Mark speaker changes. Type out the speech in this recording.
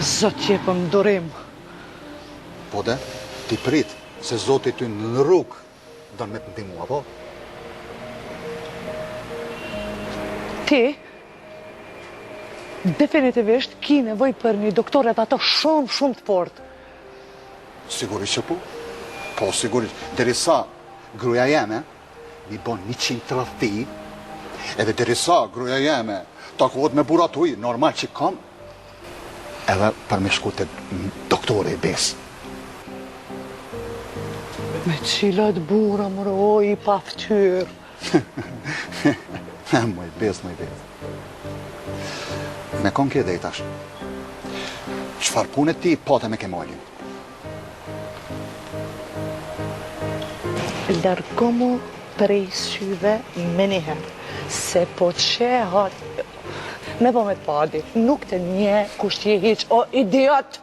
Speaker 1: Zot jepëm durim.
Speaker 2: Po de, ti prit, se Zoti ty në rrugë don me të ndihmu, apo?
Speaker 1: Ti, definitivisht ki nevojë për një doktor edhe ato shumë, shumë të fortë.
Speaker 2: Sigurisht që po. Po, sigurisht. Derisa gruaja jeme m'i bon 100 tradhti, edhe derisa gruaja jeme takohet me burra tuj, normal që kam edhe për me shku te doktori i besë.
Speaker 1: Me cilat burra, more, o i paftyrë.
Speaker 2: Moj besë, moj besë. Me kon ke dhe i tash. Çfarë pune ti pate me Kemalin?
Speaker 1: Largomu prej syve menjëherë, se po qehat me po me të padi, nuk të njeh kush je hiq, o idiot!